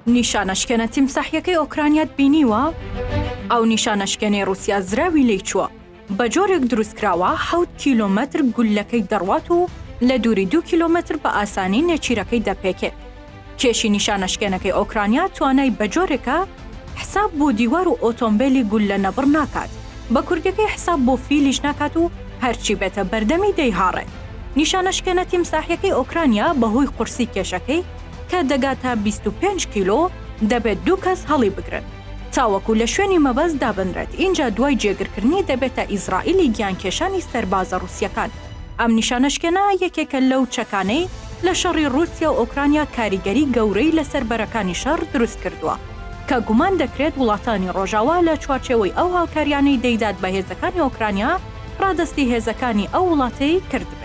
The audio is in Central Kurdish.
نیشانەشکێنە تیمساحیەکەی ئۆکرانیات بینیوە؟ ئەو نیشانەشکێنەی ڕووسیا زراوی لێی چووە، بە جۆرێک دروستکراوە حەوت کیلۆمەتر گوللەکەی دەڕوات و لە دووری دوو کیلۆمەتر بە ئاسانی نێچیرەکەی دەپێکێت. کێشی نیشانەشکێنەکەی ئۆکرانیا توانای بە جۆرێکە حساب بۆ دیوار و ئۆتۆمبێلی گوللە نەبڕ ناکات، بە کوردیەکەی حساب بۆ فیلیش ناکات و هەرچی بێتە بەردەمی دەیهاڕێت. نیشانەشکێنە تیمساحیەکەی ئۆکرانیا بەهۆی قورسی کێشەکەی کە دەگاتە 25 کیلۆ دەبێت دوو کەس هەڵیبگرن تاوەکو لە شوێنی مەبەست دابنرێت ئینجا دوای جێگرکردنی دەبێتە ئیزرائیلی گیانکێشانی سەربازە ڕوسیەکان. ئەم نیشانەشکێنە یەکێکە لەو چەکانەی لە شەڕی ڕووسیا و ئۆکرانیا کاریگەری گەورەی لەسەر بەرەکانی شەڕ دروست کردووە، کە گومان دەکرێت وڵاتانی ڕۆژاوا لە چوارچێوەی ئەو هاوکاریانەی دەیدات بە هێزەکانی ئۆکرانیا ڕادەستی هێزەکانی ئەو وڵاتەی کردبێت.